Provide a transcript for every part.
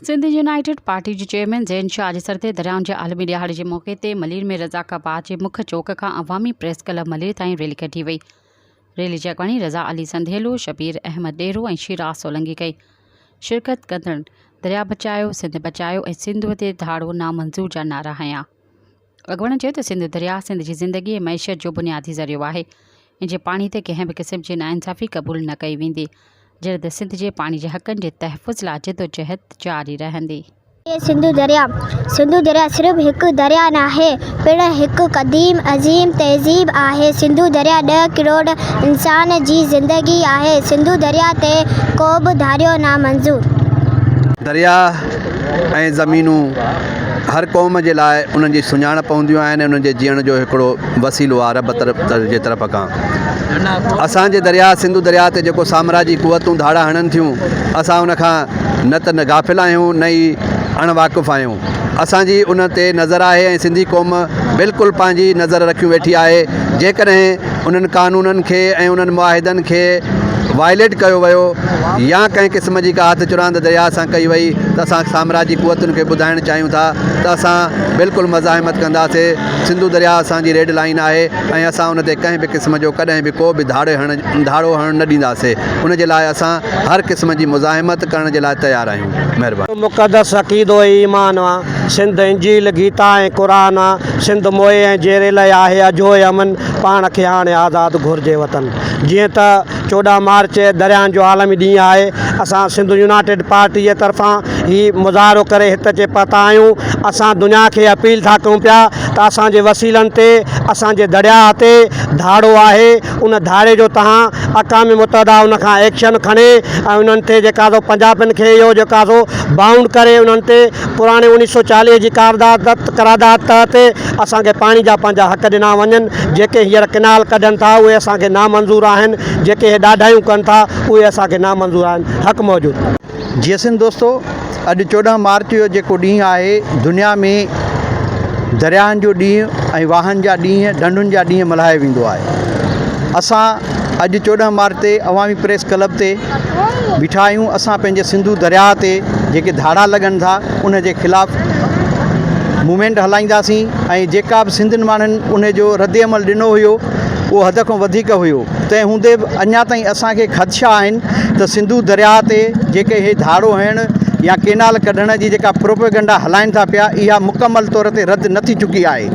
Sindh united party جي chairman Zain Shah جي سر تي دريائن جي عالمي ڏهاڙي جي موقعي تي ملير ۾ رزاق آباد جي مک چوڪ کان عوامي پريس ڪلب ملير تائين ريلي ڪڍي وئي. ريلي جي اڳواڻي رضا علي سنڌيلو، شبير احمد ڏيرو ۽ شيراز سولنگي ڪئي. شرڪت ڪندڙن درياء بچايو، سنڌ بچايو ۽ سنڌوء تي ڌاڙو نامنظور جا نعرا هنيا. اڳواڻن چيو ته سنڌو درياء سنڌ جي زندگي ۽ معيشت جو بنيادي ذريعو آهي، ان جي پاڻي تي ڪنهن به قسم جي ناانصافي قبول نه ڪئي ويندي. جڏهن ته سنڌ جي پاڻي جي حقن جي تحفظ لاء جدوجهد جاري رهندي. سنڌو درياء، سنڌو درياء صرف هڪ درياء ناهي، پڻ هڪ قديم عظيم تهذيب آهي. سنڌو درياء ڏهه ڪروڙ انسان جي زندگي آهي. سنڌو درياء تي ڪوبه ڌاريو نامنظور. درياء ۽ زمينون هر قوم جي لاء انهن جي سڃاڻپ هونديون آهن ۽ انهن جي جيئڻ جو هڪڙو وسيلو آهي رب جي طرف کان. اسان جي درياء سنڌو درياء تي جيڪو سامراجي قوتون ڌاڙا هڻن ٿيون اسان ان کان نه ته غافل آهيون نه ئي اڻ واقف آهيون اسان جي ان تي نظر آهي ۽ سنڌي قوم بلڪل پنهنجي نظر رکيون ويٺي آهي جيڪڏهن انهن قانونن کي ۽ انهن معاهدن کي وائليٽ ڪيو ويو يا ڪنهن قسم جي ڪا هٿ چراند درياء سان ڪئي وئي ته اسان سامراجي قوتن کي ٻڌائڻ چاهيون ٿا ته اسان بلڪل مزاحمت ڪنداسي سنڌو درياء اسان جي ريڊ لائين آهي ۽ اسان ان تي ڪنهن به قسم جو ڪڏهن به ڪو به ڌاڙي هڻ ڌاڙو هڻڻ نه ڏينداسي ان جي لاء اسان هر قسم جي مزاحمت ڪرڻ جي لاء تيار آهيون مهرباني. مقدس عقيدو ۽ ايمان آ، سنڌ انجيل، گيتا ۽ قرآن آ، سنڌ موئي ۽ جيئري لئه آهي اجهو ۽ امن، پاڻ کي هاڻي آزاد گهرجي وطن. جيئن ته 14 مارچ دريائن جو عالمي ڏينهن آهي، اسان سنڌ يونائيٽيڊ پارٽي جي طرفان هي مظاهرو ڪري هت اچي پهتا آهيون، اسان دنيا کي اپيل ٿا ڪيون پيا ته اسان جي وسيلن تي اسان جي درياهه تي ڌاڙو آهي ان ڌاڙي جو توهان اقوام متحده ان کان ايڪشن کڻي ۽ انهن تي جيڪا سو پنجابين کي اهو جيڪا سو بائونڊ ڪري انهن تي پراڻي 1940 جي ڪارداد قرارداد تحت اسان کي پاڻي جا پنهنجا حق ڏنا وڃن جيڪي هينئر ڪنال ڪڍن ٿا اهي اسان کي نامنظور آهن جيڪي هي ڏاڍايون ڪن ٿا اهي اسان کي نامنظور آهن حق موجود. جيئي سنڌ دوستو اڄ 14 مارچ جو جيڪو ڏينهن آهي دنيا ۾ درياهن جو ڏينهن ۽ واهن جا ڏينهن ڍنڍن جا ڏينهن ملهايو ويندو آهي اسان اڄ 14 مارچ تي عوامي پريس ڪلب تي بيٺا آهيون اسان پنهنجي سنڌو درياهه تي جيڪي ڌاڙا لڳن ٿا ان جي خلاف موومينٽ هلائينداسين ۽ جيڪا به سنڌين ماڻهن ان جو رد عمل ڏنو هيو اهو حد کان وڌيڪ هيو تنهن هوندي به اڃا تائين اسان کي خدشا آهن ته سنڌو درياهه تي جيڪي هي ڌاڙو هڻڻ يا ڪينال ڪڍڻ جي جيڪا پروپيگنڊا هلائين ٿا پيا اها مڪمل طور تي رد نه ٿي چڪي آهي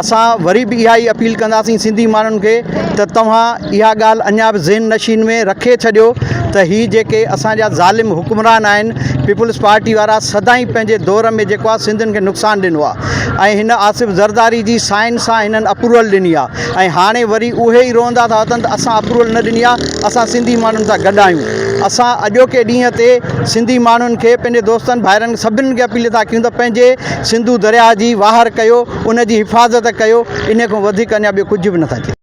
اسان وري به اها ئي اپيل ڪنداسين سنڌي ماڻهن کي ته توهان اها ڳالهه اڃا به ذهن نشين ۾ رکي ڇڏيو ته هي جيڪي اسان جا ظالم حڪمران آهن پيپلز پارٽي وارا سدائين پنهنجي دور ۾ جيڪو آهي سنڌين کي نقصان ڏنو آهي ۽ هن آصف زرداري جي سائن سان هنن اپروول ڏني آهي ۽ هاڻي وري اهي ئي روئندا ٿا وتن ته اسان اپروول نه ڏني آهي، اسان سنڌي ماڻهن سان گڏ آهيون. اسان اڄوڪي ڏينهن تي سنڌي ماڻهن کي پنهنجي دوستن ڀائرن سڀني کي اپيل ٿا ڪيون ته پنهنجي سنڌو درياهه جي واهر ڪيو، ان جي حفاظت ڪيو، انهي کان وڌيڪ اڃا ٻيو ڪجهه به نٿا چئي.